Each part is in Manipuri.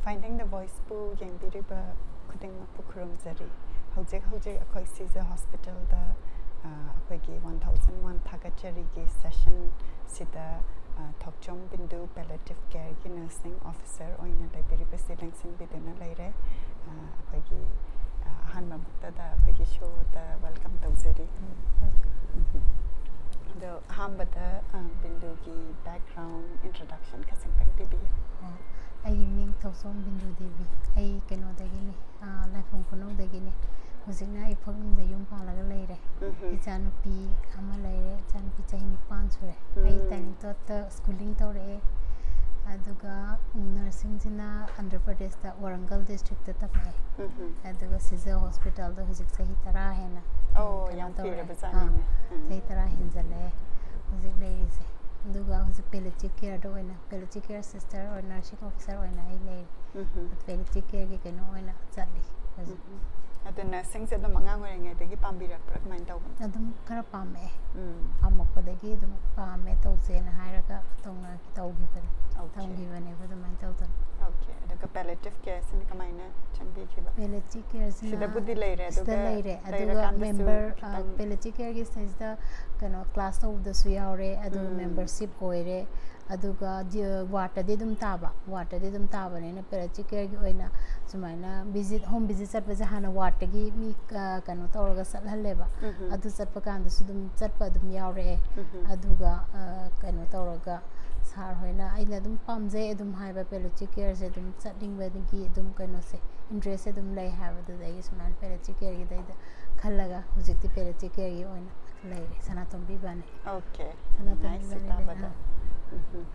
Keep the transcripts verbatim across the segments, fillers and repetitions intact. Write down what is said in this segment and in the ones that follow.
Finding the Voiceꯄꯨ ꯌꯦꯡꯕꯤꯔꯤꯕ ꯈꯨꯗꯤꯡꯃꯛꯄꯨ ꯈꯨꯔꯨꯝꯖꯔꯤ꯫ ꯍꯧꯖꯤꯛ ꯍꯧꯖꯤꯛ ꯑꯩꯈꯣꯏ ꯁꯤꯖ ꯍꯣꯁꯄꯤꯇꯥꯜꯗ, ꯑ, ꯑꯩꯈꯣꯏꯒꯤ One Thousand One ꯊꯥꯒꯠꯆꯔꯤꯒꯤ ꯁꯦꯁꯟꯁꯤꯗ, ꯑ, ꯊꯣꯛꯆꯣꯝ ꯕꯤꯟꯗꯨ Palliative Careꯒꯤ nursing officer ꯑꯣꯏꯅ ꯂꯩꯕꯤꯔꯤꯕꯁꯤ ꯂꯦꯡꯁꯤꯟꯕꯤꯗꯨꯅ ꯂꯩꯔꯦ꯫ ꯑ, ꯑꯩꯈꯣꯏꯒꯤ, ꯑ, ꯑꯍꯥꯟꯕꯃꯛꯇꯗ ꯑꯩꯈꯣꯏꯒꯤ showꯗ welcome ꯇꯧꯖꯔꯤ꯫ ꯑꯗꯣ ꯑꯍꯥꯟꯕꯗ, ꯑ, ꯕꯤꯟꯗꯨꯒꯤ background introduction ꯈꯖꯤꯛꯇꯪ ꯄꯤꯕꯤꯌꯨ꯫ ꯑꯣ, ꯑꯩꯒꯤ ꯃꯤꯡ ꯊꯣꯛꯆꯣꯝ ꯕꯤꯟꯗꯨ ꯗꯦꯕꯤ꯫ ꯑꯩ ꯀꯩꯅꯣꯗꯒꯤꯅꯤ, ꯑ, ꯂꯥꯏꯐꯝ ꯈꯨꯅꯧꯗꯒꯤꯅꯤ꯫ ꯍꯧꯖꯤꯛꯅ ꯑꯩ ꯐꯛꯂꯨꯝꯗ ꯌꯨꯝ ꯄꯥꯜꯂꯒ ꯂꯩꯔꯦ꯫ ꯎꯝꯍꯨꯝ꯫ ꯏꯆꯥꯅꯨꯄꯤ ꯑꯃ ꯂꯩꯔꯦ꯫ ꯏꯆꯥꯅꯨꯄꯤ ꯆꯍꯤ ꯅꯤꯄꯥꯟ ꯁꯨꯔꯦ꯫ ꯑꯩ ꯎꯝ꯫ ꯇꯥꯏꯅꯤꯡꯇꯣꯠꯇ schooling ꯇꯧꯔꯛꯑꯦ꯫ ꯑꯗꯨꯒ nursingꯁꯤꯅ ꯑꯟꯙ꯭ꯔ ꯄ꯭ꯔꯗꯦꯁꯇ ꯋꯥꯔꯪꯒꯜ districtꯇ ꯇꯝꯃꯛꯑꯦ꯫ ꯎꯝꯍꯨꯝ꯫ ꯑꯗꯨꯒ ꯁꯤꯖ ꯍꯣꯁꯄꯤꯇꯥꯜꯗ ꯍꯧꯖꯤꯛ ꯆꯍꯤ ꯇꯔꯥ ꯍꯦꯟꯅ ꯑꯣ, ꯀꯩꯅꯣ ꯌꯥꯝ ꯇꯧꯔꯦ꯫ ꯀꯨꯏꯔꯕꯖꯥꯠꯅꯤꯅꯦ꯫ ꯑꯥ, ꯎꯝ꯫ ꯆꯍꯤ ꯇꯔꯥ ꯍꯦꯟꯖꯜꯂꯛꯑꯦ ꯍꯧꯖꯤꯛ ꯂꯩꯔꯤꯁꯦ꯫ ꯑꯗꯨꯒ ꯍꯧꯖꯤꯛ palliative careꯗ ꯑꯣꯏꯅ, palliative care sister ꯑꯣꯏꯅ, nursing officer ꯑꯣꯏꯅ ꯑꯩ ꯂꯩꯔꯤ꯫ ꯎꯝꯍꯨꯝ꯫ Palliative careꯒꯤ ꯀꯩꯅꯣ ꯑꯣꯏꯅ ꯆꯠꯂꯤ ꯍꯧꯖꯤꯛ꯫ ꯎꯝ, ꯎꯝ꯫ ꯑꯗꯣ nursingꯁꯦ ꯑꯗꯨꯝ ꯑꯉꯥꯡ ꯑꯣꯏꯔꯤꯉꯩꯗꯒꯤ ꯄꯥꯝꯕꯤꯔꯛꯄ꯭ꯔꯥ? ꯀꯃꯥꯏꯅ ꯇꯧꯕꯅꯣ? ꯑꯗꯨꯝ ꯈꯔ ꯄꯥꯝꯃꯛꯑꯦ꯫ ꯎꯝ꯫ ꯄꯥꯝꯃꯛꯄꯗꯒꯤ ꯑꯗꯨꯝ ꯄꯥꯝꯃꯦ, ꯇꯧꯁꯦꯅ ꯍꯥꯏꯔꯒ ꯇꯧꯅ-, ꯇꯧꯈꯤꯕꯅꯦ꯫ Okay꯫ ꯇꯝꯈꯤꯕꯅꯦꯕ ꯑꯗꯨꯃꯥꯏꯅ ꯇꯧꯗꯅ꯫ Okay꯫ ꯑꯗꯨꯒ palliative careꯁꯤꯅ ꯀꯃꯥꯏꯅ ꯆꯪꯕꯤꯈꯤꯕ? Palliative careꯁꯤꯅ ꯁꯤꯗꯕꯨꯗꯤ ꯂꯩꯔꯦ, ꯁꯤꯗ ꯑꯗꯨꯒ ꯂꯩꯔꯦ꯫ ꯑꯗꯨꯒ ꯂꯩꯔꯀꯥꯟꯗꯁꯨ member, ꯑ, ꯈꯤꯇꯪ palliative careꯒꯤ ꯁꯤꯗꯩꯁꯤꯗ ꯀꯩꯅꯣ class ꯇꯧꯕꯗꯁꯨ ꯌꯥꯎꯔꯦ, ꯑꯗꯨꯒ ꯎꯝ꯫ Membership ꯑꯣꯏꯔꯦ꯫ ꯑꯗꯨꯒ ꯗꯤ-, wardꯇꯗꯤ ꯑꯗꯨꯝ ꯇꯥꯕ, wardꯇꯗꯤ ꯑꯗꯨꯝ ꯇꯥꯕꯅꯤꯅ palliative careꯒꯤ ꯑꯣꯏꯅ ꯁꯨꯃꯥꯏꯅ visit, home visit ꯆꯠꯄꯁꯦ ꯍꯥꯟꯅ wardꯇꯒꯤ ꯃꯤ, ꯑ, ꯀꯩꯅꯣ ꯇꯧꯔꯒ ꯆꯠꯍꯜꯂꯦꯕ꯫ ꯎꯝꯍꯨꯝ꯫ ꯑꯗꯨ ꯆꯠꯄ ꯀꯥꯟꯗꯁꯨ ꯑꯗꯨꯝ ꯆꯠꯄ ꯑꯗꯨꯝ ꯌꯥꯎꯔꯛꯑꯦ꯫ ꯎꯝꯍꯨꯝ꯫ ꯑꯗꯨꯒ, ꯑ, ꯀꯩꯅꯣ ꯇꯧꯔꯒ sir ꯍꯣꯏꯅ ꯑꯩꯅ ꯑꯗꯨꯝ ꯄꯥꯝꯖꯩ ꯑꯗꯨꯝ ꯍꯥꯏꯕ palliative careꯁꯦ ꯑꯗꯨꯝ ꯆꯠꯅꯤꯡꯕꯒꯤ ꯑꯗꯨꯝ ꯀꯩꯅꯣꯁꯦ, interestꯁꯦ ꯑꯗꯨꯝ ꯂꯩ ꯍꯥꯏꯕꯗꯨꯗ ꯑꯩ ꯁꯨꯃꯥꯏꯅ palliative careꯒꯤꯗꯩꯗ ꯈꯜꯂꯒ ꯍꯧꯖꯤꯛꯇꯤ palliative careꯒꯤ ꯑꯣꯏꯅ ꯂꯩꯔꯦ꯫ ꯁꯅꯥꯇꯣꯝꯕꯤ ꯏꯕꯥꯅꯤ꯫ Okay꯫ ꯁꯅꯥꯇꯣꯝꯕꯤ ꯅꯥꯏꯁ ꯏꯕꯥꯅꯤ ꯇꯥꯕꯗ꯫ ꯂꯩꯔꯦ꯫ ꯎꯝ꯫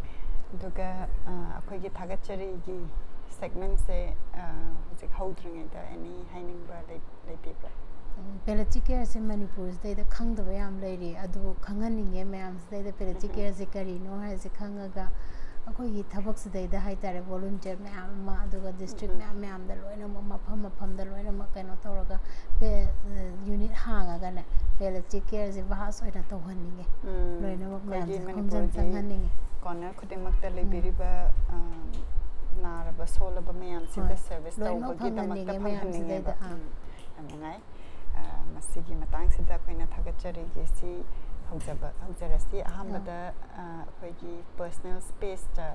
ꯑꯗꯨꯒ, ꯑ, ꯑꯩꯈꯣꯏꯒꯤ ꯊꯥꯒꯠꯆꯔꯤꯒꯤ segmentꯁꯦ, ꯑ, ꯍꯧꯖꯤꯛ ꯍꯧꯗ꯭ꯔꯤꯉꯩꯗ any ꯍꯥꯏꯅꯤꯡꯕ ꯂꯩ-, ꯂꯩꯕꯤꯕ꯭ꯔꯥ? ꯎꯝ, palliative careꯁꯦ ꯃꯅꯤꯄꯨꯔꯁꯤꯗꯩꯗ ꯈꯪꯗꯕ ꯌꯥꯝ ꯂꯩꯔꯤ꯫ ꯑꯗꯨ ꯈꯪꯍꯟꯅꯤꯡꯉꯦ ꯃꯌꯥꯝꯁꯤꯗꯩꯗ palliative careꯁꯦ ꯀꯔꯤꯅꯣ ꯍꯥꯏꯁꯦ ꯈꯪꯉꯒ ꯑꯩꯈꯣꯏꯒꯤ ꯊꯕꯛꯁꯤꯗꯩꯗ ꯍꯥꯏꯇꯥꯔꯦ, volunteer ꯃꯌꯥꯝ ꯑꯃ, ꯑꯗꯨꯒ district ꯎꯝ꯫ ꯃꯌꯥꯝ ꯃꯌꯥꯝꯗ ꯂꯣꯏꯅꯃꯛ, ꯃꯐꯝ ꯃꯐꯝꯗ ꯂꯣꯏꯅꯃꯛ ꯀꯩꯅꯣ ꯇꯧꯔꯒ, ꯄꯦ-, unit ꯍꯥꯡꯉꯒꯅꯦ, palliative careꯁꯦ vast ꯑꯣꯏꯅ ꯇꯧꯍꯟꯅꯤꯡꯉꯦ꯫ ꯎꯝ, ꯂꯣꯏꯅꯃꯛ ꯑꯩꯈꯣꯏꯒꯤ ꯃꯌꯥꯝꯁꯦ ꯈꯣꯝꯖꯤꯟ ꯃꯅꯤꯄꯨꯔꯒꯤ ꯆꯪꯍꯟꯅꯤꯡꯉꯦ꯫ Corner ꯈꯨꯗꯤꯡꯃꯛꯇ ꯎꯝ꯫ ꯂꯩꯕꯤꯔꯤꯕ, ꯑ, ꯅꯥꯔꯕ ꯁꯣꯜꯂꯕ ꯃꯌꯥꯝꯁꯤꯗ ꯍꯣꯏ꯫ ꯁꯔꯚꯤꯁ ꯂꯣꯏꯅꯃꯛ ꯇꯧꯕꯒꯤꯗꯃꯛꯇ ꯐꯪꯍꯟꯅꯤꯡꯉꯦ ꯐꯪꯍꯟꯅꯤꯡꯉꯦꯕ꯫ ꯃꯌꯥꯝꯁꯤꯗꯩꯗ, ꯑꯥ꯫ ꯎꯝ, ꯌꯥꯝ ꯅꯨꯡꯉꯥꯏ꯫ ꯑ, ꯃꯁꯤꯒꯤ ꯃꯇꯥꯡꯁꯤꯗ ꯑꯩꯈꯣꯏꯅ ꯊꯥꯒꯠꯆꯔꯤꯒꯦ꯫ ꯁꯤ ꯍꯧꯖꯕ ꯍꯧꯖꯔꯁꯤ꯫ ꯑꯍꯥꯟꯕꯗ ꯑ, ꯑꯩꯈꯣꯏꯒꯤ ꯄꯔꯁꯅꯦꯜ ꯁ꯭ꯄꯦꯁꯇ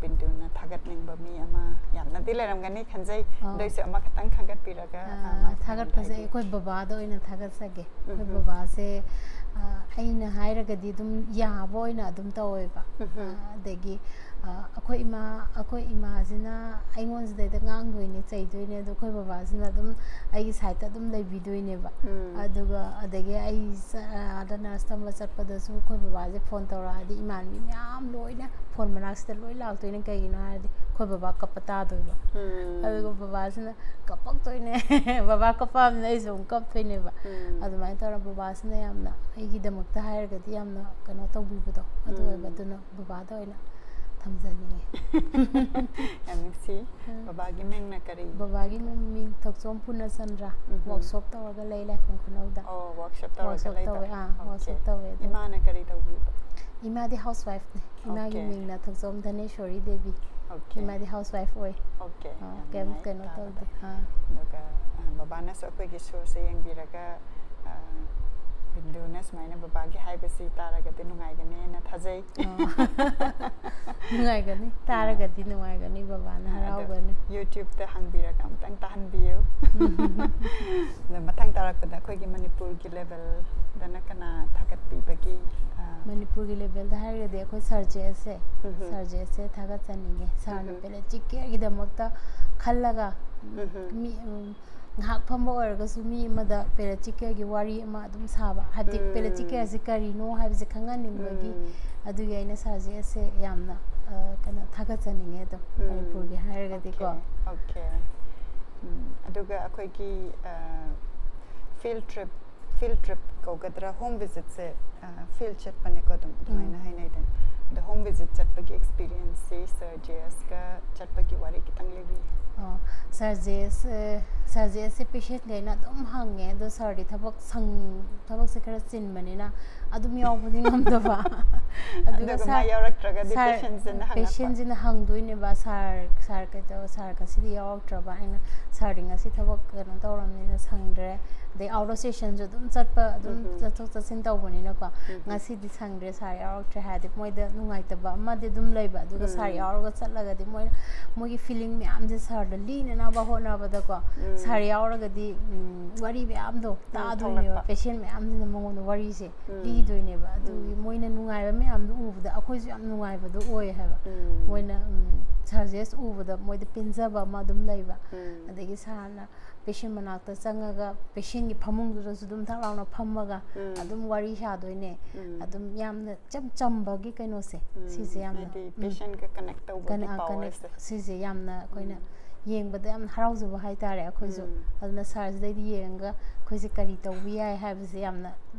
ꯕꯤꯟꯗꯨꯅ ꯊꯥꯒꯠꯅꯤꯡꯕ ꯃꯤ ꯑꯃ ꯌꯥꯝꯅꯗꯤ ꯂꯩꯔꯝꯒꯅꯤ ꯈꯟꯖꯩ꯫ ꯑꯥ꯫ ꯑꯗꯨ ꯑꯣꯏꯁꯨ ꯑꯃꯈꯛꯇꯪ ꯊꯥꯒꯠꯄꯤꯔꯒ ꯑ, ꯑ, ꯃꯥꯒꯤ ꯊꯥꯒꯠꯄꯁꯦ ꯍꯥꯏꯗꯤ ꯑꯩꯈꯣꯏ ꯕꯕꯥꯗ ꯑꯣꯏꯅ ꯊꯥꯒꯠꯆꯒꯦ꯫ ꯑꯩꯈꯣꯏ ꯎꯝꯍꯨꯝ꯫ ꯕꯕꯥꯁꯦ ꯑ, ꯑꯩꯅ ꯍꯥꯏꯔꯒꯗꯤ ꯑꯗꯨꯝ ꯌꯥꯕ ꯑꯣꯏꯅ ꯑꯗꯨꯝ ꯇꯧꯋꯦꯕ꯫ ꯎꯝꯍꯨꯝ꯫ ꯑ, ꯑꯗꯒꯤ ꯑ, ꯑꯩꯈꯣꯏ ꯏꯃꯥ ꯑꯩꯈꯣꯏ ꯏꯃꯥꯁꯤꯅ ꯑꯩꯉꯣꯟꯁꯤꯗꯩꯗ ꯉꯥꯡꯗꯣꯏꯅꯦ, ꯆꯩꯗꯣꯏꯅꯦ, ꯑꯗꯣ ꯑꯩꯈꯣꯏ ꯕꯕꯥꯁꯤꯅ ꯑꯗꯨꯝ ꯑꯩꯒꯤ ꯁꯥꯏꯗꯇ ꯑꯗꯨꯝ ꯂꯩꯕꯤꯗꯣꯏꯅꯦꯕ꯫ ꯎꯝ꯫ ꯑꯗꯨꯒ ꯑꯗꯒꯤ ꯑꯩ ꯆ-, ꯑꯥꯗ ꯅꯔꯁ ꯇꯝꯕ ꯆꯠꯄꯗꯁꯨ ꯑꯩꯈꯣꯏ ꯕꯕꯥꯁꯦ ꯐꯣꯟ ꯇꯧꯔꯛꯑꯗꯤ ꯏꯃꯥꯟꯅꯕꯤ ꯃꯌꯥꯝ ꯂꯣꯏꯅ ꯐꯣꯟ ꯃꯅꯥꯛꯁꯤꯗ ꯂꯣꯏ ꯂꯥꯛꯇꯣꯏꯅꯦ꯫ ꯀꯩꯒꯤꯅꯣ ꯍꯥꯏꯔꯗꯤ ꯑꯩꯈꯣꯏ ꯕꯕꯥ ꯀꯞꯄ ꯇꯥꯗꯣꯏꯕ꯫ ꯎꯝ꯫ ꯑꯗꯨꯒ ꯕꯕꯥꯁꯤꯅ ꯀꯞꯄꯛꯇꯣꯏꯅꯦ꯫ ꯕꯕꯥ ꯀꯞꯄꯛꯑꯕꯅꯤꯅ ꯑꯩꯁꯨ ꯑꯃꯨꯛ ꯀꯞꯇꯣꯏꯅꯦꯕ꯫ ꯎꯝ꯫ ꯑꯗꯨꯃꯥꯏꯅ ꯇꯧꯔꯒ ꯕꯕꯥꯁꯤꯅ ꯌꯥꯝꯅ ꯑꯩꯒꯤꯗꯃꯛꯇ ꯍꯥꯏꯔꯒꯗꯤ ꯌꯥꯝꯅ ꯀꯩꯅꯣ ꯇꯧꯕꯤꯕꯗꯣ ꯑꯗꯨ ꯑꯣꯏꯕ꯫ ꯎꯝ꯫ ꯑꯗꯨꯅ ꯕꯕꯥꯗ ꯑꯣꯏꯅ ꯊꯝꯖꯅꯤꯡꯉꯦ꯫ ꯌꯥꯝ ꯅꯨꯡꯁꯤ꯫ ꯎꯝ꯫ ꯕꯕꯥꯒꯤ ꯃꯤꯡꯅ ꯀꯔꯤ? ꯕꯕꯥꯒꯤ ꯃꯤꯡ, ꯃꯤꯡ ꯊꯣꯛꯆꯣꯝ ꯄꯨꯔꯅꯆꯟꯗ꯭ꯔ꯫ ꯎꯝꯍꯨꯝ꯫ ꯋꯥꯛꯁꯣꯞ ꯇꯧꯔꯒ ꯂꯩ ꯂꯥꯏꯐꯝ ꯈꯨꯅꯧꯗ꯫ ꯑꯣ, ꯋꯥꯛꯁꯣꯞ ꯇꯧꯔꯒ ꯋꯥꯛꯁꯣꯞ ꯂꯩꯕ꯫ ꯇꯧꯋꯦ, ꯑꯥ, ꯑꯣꯀꯦ꯫ ꯋꯥꯛꯁꯣꯞ ꯇꯧꯋꯦ ꯑꯗꯨ꯫ ꯏꯃꯥꯅ ꯀꯔꯤ ꯇꯧꯕꯤꯕ? ꯏꯃꯥꯗꯤ ꯍꯥꯎꯁ ꯋꯥꯏꯐꯅꯦ꯫ ꯏꯃꯥꯒꯤ ꯑꯣꯀꯦ꯫ ꯃꯤꯡꯅ ꯊꯣꯛꯆꯣꯝ ꯙꯅꯦꯁꯣꯔꯤ ꯗꯦꯕꯤ꯫ ꯑꯣꯀꯦ꯫ ꯏꯃꯥꯗꯤ ꯍꯥꯎꯁ ꯋꯥꯏꯐ ꯑꯣꯏ꯫ ꯑꯣꯀꯦ꯫ ꯑꯥ, ꯌꯥꯝ ꯀꯩꯝ ꯅꯨꯡꯉꯥꯏ ꯀꯩꯅꯣ ꯇꯥꯕꯗ꯫ ꯇꯧꯗꯦ꯫ ꯑꯥ꯫ ꯑꯗꯨꯒ ꯑ, ꯕꯕꯥꯅꯁꯨ ꯑꯩꯈꯣꯏꯒꯤ ꯁꯣꯁꯦ ꯌꯦꯡꯕꯤꯔꯒ ꯑ, ꯕꯤꯟꯗꯨꯅ ꯁꯨꯃꯥꯏꯅ ꯕꯕꯥꯒꯤ ꯍꯥꯏꯕꯁꯤ ꯇꯥꯔꯒꯗꯤ ꯅꯨꯡꯉꯥꯏꯒꯅꯦꯅ ꯊꯥꯖꯩ꯫ ꯑꯣ꯫ ꯅꯨꯡꯉꯥꯏꯒꯅꯤ꯫ ꯇꯥꯔꯒꯗꯤ ꯅꯨꯡꯉꯥꯏꯒꯅꯤ, ꯕꯕꯥꯅ ꯑ, ꯑꯗꯣ ꯍꯔꯥꯎꯒꯅꯤ꯫ YouTube-ꯇ ꯍꯥꯡꯕꯤꯔꯒ ꯑꯃꯨꯛꯇꯪ ꯇꯥꯍꯟꯕꯤꯌꯨ꯫ ꯑꯗꯣ ꯃꯊꯪ ꯇꯥꯔꯛꯄꯗ ꯑꯩꯈꯣꯏꯒꯤ ꯃꯅꯤꯄꯨꯔꯒꯤ level-ꯗꯅ ꯀꯅꯥ ꯊꯥꯒꯠꯄꯤꯕꯒꯤ, ꯑ, ꯃꯅꯤꯄꯨꯔꯒꯤ level-ꯗ ꯍꯥꯏꯔꯒꯗꯤ ꯑꯩꯈꯣꯏ ꯁꯥꯔ ꯖꯦ ꯑꯦꯁꯁꯦ, ꯎꯝꯍꯨꯝ꯫ ꯁꯥꯔ ꯖꯦ ꯑꯦꯁꯁꯦ ꯊꯥꯒꯠꯆꯅꯤꯡꯉꯦ꯫ ꯁꯥꯔꯅ ꯎꯝꯍꯨꯝ꯫ palliative care-ꯒꯤꯗꯃꯛꯇ ꯈꯜꯂꯒ ꯎꯝꯍꯨꯝ꯫ ꯃꯤ, ꯎꯝ, ꯉꯥꯏꯍꯥꯛ ꯐꯝꯕ ꯑꯣꯏꯔꯒꯁꯨ ꯃꯤ ꯑꯃꯗ palliative care-ꯒꯤ ꯋꯥꯔꯤ ꯑꯃ ꯑꯗꯨꯝ ꯁꯥꯕ, ꯍꯥꯏꯕꯗꯤ ꯎꯝ꯫ palliative care-ꯁꯦ ꯀꯔꯤꯅꯣ ꯍꯥꯏꯕꯁꯦ ꯈꯪꯍꯟꯅꯤꯡꯕꯒꯤ꯫ ꯎꯝ꯫ ꯑꯗꯨꯒꯤ ꯑꯩꯅ ꯁꯥꯔ ꯖꯦ ꯑꯦꯁꯁꯦ ꯌꯥꯝꯅ, ꯑ, ꯀꯩꯅꯣ ꯊꯥꯒꯠꯆꯅꯤꯡꯉꯦ ꯑꯗꯨꯝ, ꯎꯝ꯫ ꯃꯅꯤꯄꯨꯔꯒꯤ ꯍꯥꯏꯔꯒꯗꯤꯀꯣ꯫ Okay, okay. ꯎꯝ, ꯑꯗꯨꯒ ꯑꯩꯈꯣꯏꯒꯤ, ꯑ, field trip, field trip ꯀꯧꯒꯗ꯭ꯔꯥ, home visit-ꯁꯦ, ꯑ, field ꯆꯠꯄꯅꯦꯀꯣ, ꯑꯗꯨꯝ ꯑꯗꯨꯃꯥꯏꯅ ꯎꯝ꯫ ꯍꯥꯏꯅꯩꯗꯅ꯫ ꯑꯗꯣ home visit ꯆꯠꯄꯒꯤ experience-ꯁꯤ ꯁꯥꯔ ꯖꯦ ꯑꯦꯁꯀ ꯆꯠꯄꯒꯤ ꯋꯥꯔꯤ ꯈꯤꯇꯪ ꯂꯤꯕꯤꯌꯨ꯫ ꯑꯣ, ꯁꯥꯔ ꯖꯦ ꯑꯦꯁ, ꯑ, ꯁꯔꯁꯦ ꯑꯩꯁꯦ ꯄꯦꯁꯦꯟꯈꯩꯅ ꯑꯗꯨꯝ ꯍꯪꯉꯦ, ꯑꯗꯣ ꯁꯔꯗꯤ ꯊꯕꯛ ꯁꯪ ꯊꯕꯛꯁꯦ ꯈꯔ ꯆꯤꯟꯕꯅꯤꯅ ꯑꯗꯨꯝ ꯌꯥꯎꯕꯗꯤ ꯉꯝꯗꯕ꯫ ꯑꯗꯨꯒ ꯃꯥ ꯌꯥꯎꯔꯛꯇ꯭ꯔꯒꯗꯤ patientꯁꯦ ꯍꯪꯉꯛꯄ꯫ ꯄꯦꯁꯦꯟꯁꯤꯅ ꯍꯪꯗꯣꯏꯅꯦꯕ, "ꯁꯥꯔ, ꯁꯥꯔ ꯀꯩꯗꯧ ꯁꯥꯔ ꯉꯁꯤꯗꯤ ꯌꯥꯎꯔꯛꯇ꯭ꯔꯕ?" ꯑꯩꯅ, "ꯁꯥꯔꯗꯤ ꯉꯁꯤ ꯊꯕꯛ ꯀꯩꯅꯣ ꯇꯧꯔꯕꯅꯤꯅ ꯁꯪꯗ꯭ꯔꯦ", ꯑꯗꯩ out of sessionꯁꯨ ꯑꯗꯨꯝ ꯆꯠꯄ, ꯑꯗꯨꯝ ꯎꯝ꯫ ꯆꯠꯊꯣꯛ ꯆꯠꯁꯤꯟ ꯇꯧꯕꯅꯤꯅꯀꯣ, ꯎꯝ꯫ "ꯉꯁꯤꯗꯤ ꯁꯪꯗ꯭ꯔꯦ, ꯁꯥꯔ ꯌꯥꯎꯔꯛꯇ꯭ꯔꯦ" ꯍꯥꯏꯔꯗꯤ ꯃꯣꯏꯗ ꯅꯨꯡꯉꯥꯏꯇꯕ ꯑꯃꯗꯤ ꯑꯗꯨꯝ ꯂꯩꯕ꯫ ꯑꯗꯨꯒ ꯁꯥꯔ ꯎꯝ꯫ ꯌꯥꯎꯔꯒ ꯆꯠꯂꯒꯗꯤ ꯃꯣꯏꯅ, ꯃꯣꯏꯒꯤ feeling ꯃꯌꯥꯝꯁꯦ ꯁꯥꯔꯗ ꯂꯤꯅꯅꯕ ꯍꯣꯠꯅꯕꯗꯀꯣ, ꯎꯝ꯫ ꯁꯥꯔ ꯌꯥꯎꯔꯒꯗꯤ, ꯎꯝ, ꯋꯥꯔꯤ ꯃꯌꯥꯝꯗꯣ ꯇꯥꯗꯣꯏꯅꯦꯕ꯫ ꯊꯣꯛꯂꯛꯄ꯫ Patient ꯃꯌꯥꯝꯁꯤꯅ ꯃꯉꯣꯟꯗ ꯋꯥꯔꯤꯁꯦ ꯎꯝ꯫ ꯂꯤꯗꯣꯏꯅꯦꯕ꯫ ꯑꯗꯨꯒꯤ ꯎꯝ꯫ ꯃꯣꯏꯅ ꯅꯨꯡꯉꯥꯏꯕ ꯃꯌꯥꯝꯗꯣ ꯎꯕꯗ ꯑꯩꯈꯣꯏꯁꯨ ꯌꯥꯝ ꯅꯨꯡꯉꯥꯏꯕꯗꯣ ꯑꯣꯏ ꯍꯥꯏꯕ꯫ ꯎꯝ꯫ ꯃꯣꯏꯅ, ꯎꯝ, ꯁꯔꯁꯦ ꯎꯕꯗ ꯃꯣꯏꯗ ꯄꯦꯟꯖꯕ ꯑꯃ ꯑꯗꯨꯝ ꯂꯩꯕ꯫ ꯎꯝ꯫ ꯑꯗꯒꯤ ꯁꯥꯔꯅ patient ꯃꯅꯥꯛꯇ ꯆꯪꯉꯒ patientꯀꯤ ꯐꯃꯨꯡꯗꯨꯗꯁꯨ ꯑꯗꯨꯝ ꯊꯛ ꯂꯥꯎꯅ ꯐꯝꯃꯒ ꯎꯝ꯫ ꯑꯗꯨꯝ ꯋꯥꯔꯤ ꯁꯥꯗꯣꯏꯅꯦ꯫ ꯎꯝ꯫ ꯑꯗꯨꯝ ꯌꯥꯝꯅ ꯏꯆꯝ ꯆꯝꯕꯒꯤ ꯀꯩꯅꯣꯁꯦ, ꯎꯝ꯫ ꯁꯤꯁꯦ ꯌꯥꯝꯅ, ꯍꯥꯏꯗꯤ ꯎꯝ꯫ patientꯀ connect ꯇꯧꯕꯒꯤ Connect, ꯑ, powerꯁꯦ꯫ Connect, ꯁꯤꯁꯦ ꯌꯥꯝꯅ ꯑꯩꯈꯣꯏꯅ ꯎꯝ꯫ ꯌꯦꯡꯕꯗ ꯌꯥꯝ ꯍꯔꯥꯎꯖꯕ ꯍꯥꯏꯇꯥꯔꯦ ꯑꯩꯈꯣꯏꯁꯨ꯫ ꯎꯝ꯫ ꯑꯗꯨꯅ ꯁꯥꯔꯁꯤꯗꯩꯗꯤ ꯌꯦꯡꯉꯒ ꯑꯩꯈꯣꯏꯁꯦ ꯀꯔꯤ ꯇꯧꯕ ꯌꯥꯏ ꯍꯥꯏꯕꯁꯦ ꯌꯥꯝꯅ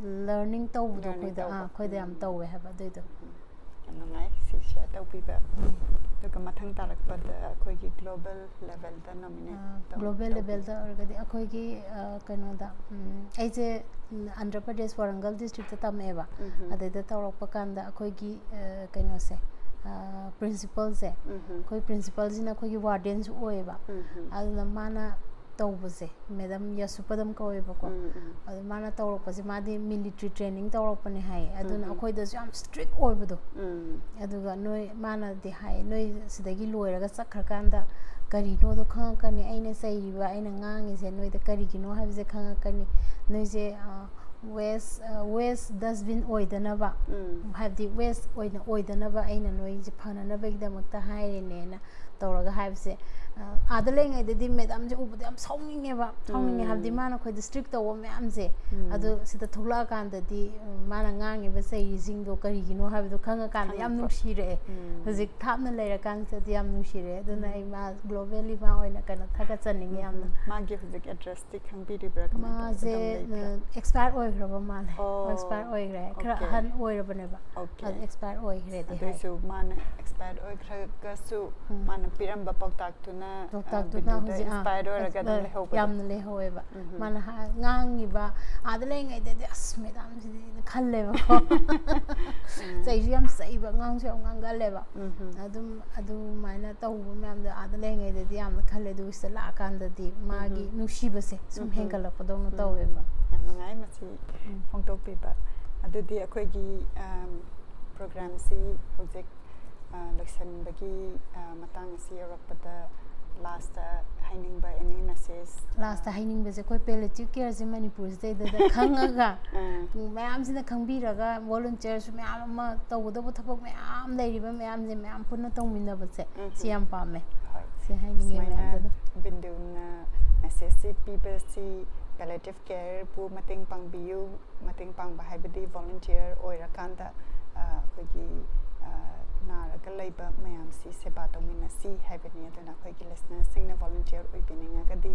learning ꯇꯧꯕꯗꯣ Learning ꯑꯩꯈꯣꯏꯗ, ꯇꯧꯕ꯫ ꯑꯥ, ꯑꯩꯈꯣꯏꯗ ꯌꯥꯝ ꯎꯝ꯫ ꯇꯧꯋꯦ ꯍꯥꯏꯕ ꯑꯗꯨꯏꯗꯣ꯫ ꯌꯥꯝ ꯅꯨꯡꯉꯥꯏ ꯁꯤ share ꯇꯧꯕꯤꯕ꯫ ꯑꯗꯨꯒ ꯃꯊꯪ ꯇꯥꯔꯛꯄꯗ ꯑꯩꯈꯣꯏꯒꯤ global levelꯗ nominate ꯑꯥ, ꯇꯧ-, global ꯇꯧꯕꯤ-, levelꯗ ꯑꯣꯏꯔꯒꯗꯤ ꯑꯩꯈꯣꯏꯒꯤ, ꯑꯥ, ꯀꯩꯅꯣꯗ, ꯎꯝ, ꯑꯩꯁꯦ, ꯎꯝ, ꯑꯟꯙ꯭ꯔ ꯄ꯭ꯔꯗꯦꯁ ꯋꯥꯔꯪꯒꯜ districtꯇ ꯇꯝꯃꯛꯑꯦꯕ꯫ ꯎꯝꯍꯨꯝ꯫ ꯑꯗꯩꯗ ꯇꯧꯔꯛꯄ ꯀꯥꯟꯗ ꯑꯩꯈꯣꯏꯒꯤ, ꯑꯥ, ꯀꯩꯅꯣꯁꯦ, ꯑꯥ, principalꯁꯦ, ꯎꯝꯍꯨꯝ꯫ ꯑꯩꯈꯣꯏ principalꯁꯤꯅ ꯑꯩꯈꯣꯏꯒꯤ wardenꯁꯨ ꯑꯣꯏꯌꯦꯕ꯫ ꯎꯝꯍꯨꯝ꯫ ꯑꯗꯨꯅ ꯃꯥꯅ ꯇꯧꯕꯁꯦ, ꯃꯦꯗꯥꯝ ꯌꯥꯁꯨꯄꯗꯝ ꯀꯧꯋꯦꯕꯀꯣ꯫ ꯎꯝ, ꯎꯝ꯫ ꯑꯗꯨ ꯃꯥꯅ ꯇꯧꯔꯛꯄꯁꯦ, ꯃꯥꯗꯤ military training ꯇꯧꯔꯛꯄꯅꯦ ꯍꯥꯏꯌꯦ꯫ ꯑꯗꯨꯅ ꯎꯝ, ꯎꯝ꯫ ꯑꯩꯈꯣꯏꯗꯁꯨ ꯌꯥꯝ strict ꯑꯣꯏꯕꯗꯣ꯫ ꯎꯝ꯫ ꯑꯗꯨꯒ ꯅꯣꯏ, ꯃꯥꯅꯗꯤ ꯍꯥꯏ, "ꯅꯣꯏ ꯁꯤꯗꯒꯤ ꯂꯣꯏꯔꯒ ꯆꯠꯈ꯭ꯔꯀꯥꯟꯗ ꯀꯔꯤꯅꯣꯗꯣ ꯈꯪꯉꯛꯀꯅꯤ, ꯑꯩꯅ ꯆꯩꯔꯤꯕ, ꯑꯩꯅ ꯉꯥꯡꯉꯤꯁꯦ ꯅꯣꯏꯗ ꯀꯔꯤꯒꯤꯅꯣ ꯍꯥꯏꯕꯁꯦ ꯈꯪꯉꯛꯀꯅꯤ꯫ ꯅꯣꯏꯁꯦ, ꯑ, waste, ꯑ, waste dustbin ꯑꯣꯏꯗꯅꯕ, ꯎꯝ꯫ ꯍꯥꯏꯕꯗꯤ waste ꯑꯣꯏꯅ ꯑꯣꯏꯗꯅꯕ ꯑꯩꯅ ꯅꯣꯏꯁꯦ ꯐꯅꯅꯕꯒꯤꯗꯃꯛꯇ ꯍꯥꯏꯔꯤꯅꯦꯅ" ꯇꯧꯔꯒ ꯍꯥꯏꯕꯁꯦ, ꯑ, ꯑꯥꯗ ꯂꯩꯔꯤꯉꯩꯗꯗꯤ ꯃꯦꯗꯥꯝꯁꯦ ꯎꯕꯗ ꯌꯥꯝ ꯁꯥꯎꯅꯤꯡꯉꯦꯕ꯫ ꯁꯥꯎꯅꯤꯡꯉꯦ ꯍꯥꯏꯕꯗꯤ ꯎꯝ꯫ ꯃꯥꯅ ꯑꯩꯈꯣꯏꯗ strict ꯇꯧꯕ ꯃꯌꯥꯝꯁꯦ, ꯎꯝ꯫ ꯑꯗꯣ ꯁꯤꯗ ꯊꯣꯛꯂꯛꯑꯀꯥꯟꯗꯗꯤ, ꯎꯝ, ꯃꯥꯅ ꯉꯥꯡꯉꯤꯕ ꯆꯩꯔꯤꯁꯤꯡꯗꯣ ꯀꯔꯤꯒꯤꯅꯣ ꯍꯥꯏꯕꯗꯣ ꯈꯪꯉꯀꯥꯟꯗ ꯌꯥꯝ ꯈꯪꯉꯛꯄ꯫ ꯅꯨꯡꯁꯤꯔꯛꯑꯦ꯫ ꯎꯝ꯫ ꯍꯧꯖꯤꯛ ꯊꯥꯞꯅ ꯂꯩꯔꯀꯥꯟꯁꯤꯗꯗꯤ ꯌꯥꯝ ꯅꯨꯡꯁꯤꯔꯛꯑꯦ꯫ ꯑꯗꯨꯅ ꯑꯩ ꯃꯥ globally ꯃꯥ ꯑꯣꯏꯅ ꯀꯩꯅꯣ ꯊꯥꯒꯠꯆꯅꯤꯡꯉꯤ ꯌꯥꯝꯅ꯫ ꯃꯥꯒꯤ ꯍꯧꯖꯤꯛ addressꯇꯤ ꯈꯪꯕꯤꯔꯤꯕ꯭ꯔꯥ? ꯀꯃꯥꯏꯅ ꯇꯧ-, ꯃꯥꯁꯦ, ꯑꯗꯨꯝ ꯂꯩꯕ꯭ꯔꯥ? ꯑ, expire ꯑꯣꯏ ꯑꯣꯏꯈ꯭ꯔꯕ ꯃꯥꯜꯂꯦ꯫ ꯑꯣ, ꯑꯦꯛꯁꯄꯥꯌꯔ ꯑꯣꯏꯈ꯭ꯔꯦ꯫ ꯈꯔ okay. ꯑꯍꯟ ꯑꯣꯏꯔꯕꯅꯦꯕ꯫ Okay. ꯑꯗꯨ ꯑꯦꯛꯁꯄꯥꯌꯔ ꯑꯣꯏꯈ꯭ꯔꯦꯗꯤ ꯍꯥꯏ꯫ ꯑꯗꯨꯏꯁꯨ ꯃꯥꯅ ꯑꯦꯛꯁꯄꯥꯌꯔ ꯑꯣꯏꯈ꯭ꯔꯒꯁꯨ ꯎꯝ꯫ ꯃꯥꯅ ꯄꯤꯔꯝꯕ ꯄꯥꯎꯇꯥꯛꯇꯨꯅ, ꯑ, ꯄꯥꯎꯇꯥꯛꯇꯨꯅ ꯕꯤꯟꯗꯨꯗ ꯍꯧꯖꯤꯛ, ꯑꯥ, ꯏꯟꯁꯄꯥꯌꯔ ꯑꯣꯏꯔꯒ ꯑꯗꯨꯝ ꯑꯦꯛꯁ-, ꯂꯩꯍꯧꯕꯗꯣ꯫ ꯌꯥꯝꯅ ꯂꯩꯍꯧꯋꯦꯕ꯫ ꯎꯝ꯫ ꯃꯥꯅ ꯍꯥꯏ-, ꯉꯥꯡꯉꯤꯕ, "ꯑꯥꯗ ꯂꯩꯔꯤꯉꯩꯗꯗꯤ ꯑꯁ ꯃꯦꯗꯥꯝꯁꯤꯗꯤ" ꯈꯜꯂꯦꯕꯀꯣ꯫ ꯆꯩꯁꯨ ꯌꯥꯝ ꯆꯩꯕ, ꯉꯥꯡꯁꯨ ꯌꯥꯝ ꯉꯥꯡꯒꯜꯂꯦꯕ꯫ ꯎꯝ꯫ ꯑꯗꯨꯝ ꯑꯗꯨꯃꯥꯏꯅ ꯇꯧꯕ ꯃꯌꯥꯝꯗꯣ ꯑꯥꯗ ꯂꯩꯔꯤꯉꯩꯗꯗꯤ ꯌꯥꯝꯅ ꯈꯜꯂꯦ, ꯑꯗꯨꯒ ꯁꯤꯗ ꯂꯥꯛꯑꯀꯥꯟꯗꯗꯤ ꯃꯥꯒꯤ ꯎꯝ꯫ ꯅꯨꯡꯁꯤꯕꯁꯦ ꯁꯨꯝ ꯎꯝ꯫ ꯍꯦꯟꯒꯠꯂꯛꯄꯗꯧꯅ ꯎꯝ꯫ ꯇꯧꯋꯦꯕ꯫ ꯌꯥꯝ ꯅꯨꯡꯉꯥꯏ ꯃꯁꯤ ꯎꯝ꯫ ꯐꯣꯡꯗꯣꯛꯄꯤꯕ꯫ ꯑꯗꯨꯗꯤ ꯑꯩꯈꯣꯏꯒꯤ, ꯑꯝ, ꯄ꯭ꯔꯣꯒ꯭ꯔꯥꯝꯁꯤ ꯍꯧꯖꯤꯛ, ꯑ, ꯂꯣꯏꯁꯤꯟꯕꯒꯤ, ꯑ, ꯃꯇꯥꯡ ꯑꯁꯤ ꯌꯧꯔꯛꯄꯗ ꯂꯥꯁꯇ ꯍꯥꯏꯅꯤꯡꯕ any message? ꯂꯥꯁꯇ ꯍꯥꯏꯅꯤꯡꯕꯁꯦ, ꯑꯩꯈꯣꯏ ꯄꯦꯂꯦꯇꯤꯚ ꯀꯦꯌꯔꯁꯦ ꯃꯅꯤꯄꯨꯔꯁꯤꯗꯩꯗ ꯈꯪꯉꯒ ꯑꯥ꯫ ꯃꯌꯥꯝꯁꯤꯅ ꯈꯪꯕꯤꯔꯒ, ꯚꯣꯂꯨꯟꯇꯤꯌꯔꯁꯨ ꯃꯌꯥꯝ ꯑꯃ ꯇꯧꯒꯗꯧꯕ ꯊꯕꯛ ꯃꯌꯥꯝ ꯂꯩꯔꯤꯕ ꯃꯌꯥꯝꯁꯦ ꯃꯌꯥꯝ ꯄꯨꯟꯅ ꯇꯧꯃꯤꯟꯅꯕꯁꯦ, ꯎꯝ꯫ ꯁꯤ ꯌꯥꯝ ꯄꯥꯝꯃꯦ꯫ ꯍꯣꯏ꯫ ꯁꯤ ꯍꯥꯏꯅꯤꯡꯉꯦ ꯁꯨꯃꯥꯏꯅ ꯃꯌꯥꯝꯗ ꯑꯗꯨꯝ꯫ ꯕꯤꯟꯗꯨꯅ ꯃꯦꯁꯦꯖꯁꯤ ꯄꯤꯕꯁꯤ ꯄꯦꯂꯦꯇꯤꯚ ꯀꯦꯌꯔꯕꯨ ꯃꯇꯦꯡ ꯄꯥꯡꯕꯤꯌꯨ꯫ ꯃꯇꯦꯡ ꯄꯥꯡꯕ ꯍꯥꯏꯕꯗꯤ ꯚꯣꯂꯨꯟꯇꯤꯌꯔ ꯑꯣꯏꯔꯀꯥꯟꯗ, ꯑ, ꯑꯩꯈꯣꯏꯒꯤ, ꯑ, ꯅꯥꯔꯒ ꯂꯩꯕ ꯃꯌꯥꯝꯁꯤ ꯁꯦꯕꯥ ꯇꯧꯃꯤꯟꯅꯁꯤ ꯍꯥꯏꯕꯅꯤ꯫ ꯑꯗꯨꯅ ꯑꯩꯈꯣꯏꯒꯤ ꯂꯤꯁꯅꯔꯁꯤꯡꯅ ꯚꯣꯂꯨꯟꯇꯤꯌꯔ ꯑꯣꯏꯕꯤꯅꯤꯡꯉꯒꯗꯤ,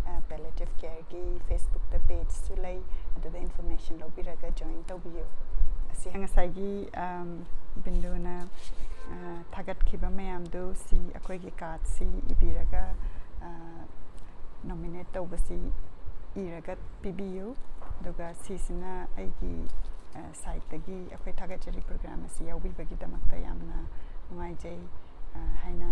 ꯑ, ꯄꯦꯂꯦꯇꯤꯚ ꯀꯦꯌꯔꯒꯤ ꯐꯦꯁꯕꯨꯛꯇ ꯄꯦꯖꯁꯨ ꯂꯩ, ꯑꯗꯨꯗ ꯏꯟꯐꯣꯔꯃꯦꯁꯟ ꯂꯧꯕꯤꯔꯒ ꯖꯣꯏꯟ ꯇꯧꯕꯤꯌꯨ꯫ ꯑꯁꯤ ꯉꯁꯥꯏꯒꯤ, ꯑꯝ, ꯕꯤꯟꯗꯨꯅ, ꯑ, ꯊꯥꯒꯠꯈꯤꯕ ꯃꯌꯥꯝꯗꯨ ꯁꯤ ꯑꯩꯈꯣꯏꯒꯤ ꯀꯥꯔꯗꯁꯤ ꯏꯕꯤꯔꯒ, ꯑ, ꯅꯣꯃꯤꯅꯦꯠ ꯇꯧꯕꯁꯤ ꯏꯔꯒ ꯄꯤꯕꯤꯌꯨ꯫ ꯑꯗꯨꯒ ꯁꯤꯁꯤꯅ ꯑꯩꯒꯤ, ꯑ, ꯁꯥꯏꯠꯇꯒꯤ ꯑꯩꯈꯣꯏ ꯊꯥꯒꯠꯆꯔꯤ, ꯄ꯭ꯔꯣꯒ꯭ꯔꯥꯝ ꯑꯁꯤ ꯌꯥꯎꯕꯤꯕꯒꯤꯗꯃꯛꯇ ꯌꯥꯝꯅ ꯅꯨꯡꯉꯥꯏꯖꯩ, ꯑ, ꯍꯥꯏꯅ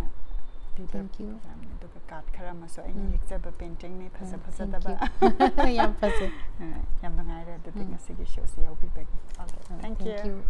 ꯄꯤꯕ Thank you. ꯄ꯭ꯔꯣꯒ꯭ꯔꯥꯝꯅꯤ꯫ ꯑꯗꯨꯒ ꯀꯥꯔꯗ ꯈꯔ ꯑꯃꯁꯨ ꯑꯩꯅ ꯎꯝ꯫ ꯌꯦꯛꯆꯕ ꯄꯦꯟꯇꯤꯡꯅꯤ, ꯐꯖ ꯎꯝ, ꯐꯖꯗꯕ꯫ thank you. ꯌꯥꯝ ꯐꯖꯩ꯫ ꯑ, ꯌꯥꯝ ꯅꯨꯡꯉꯥꯏꯔꯦ ꯑꯗꯨꯗꯤ ꯎꯝ꯫ ꯉꯁꯤꯒꯤ ꯁꯣꯁꯤ ꯌꯥꯎꯕꯤꯕꯒꯤ꯫ ꯑ, Thank thank you. you.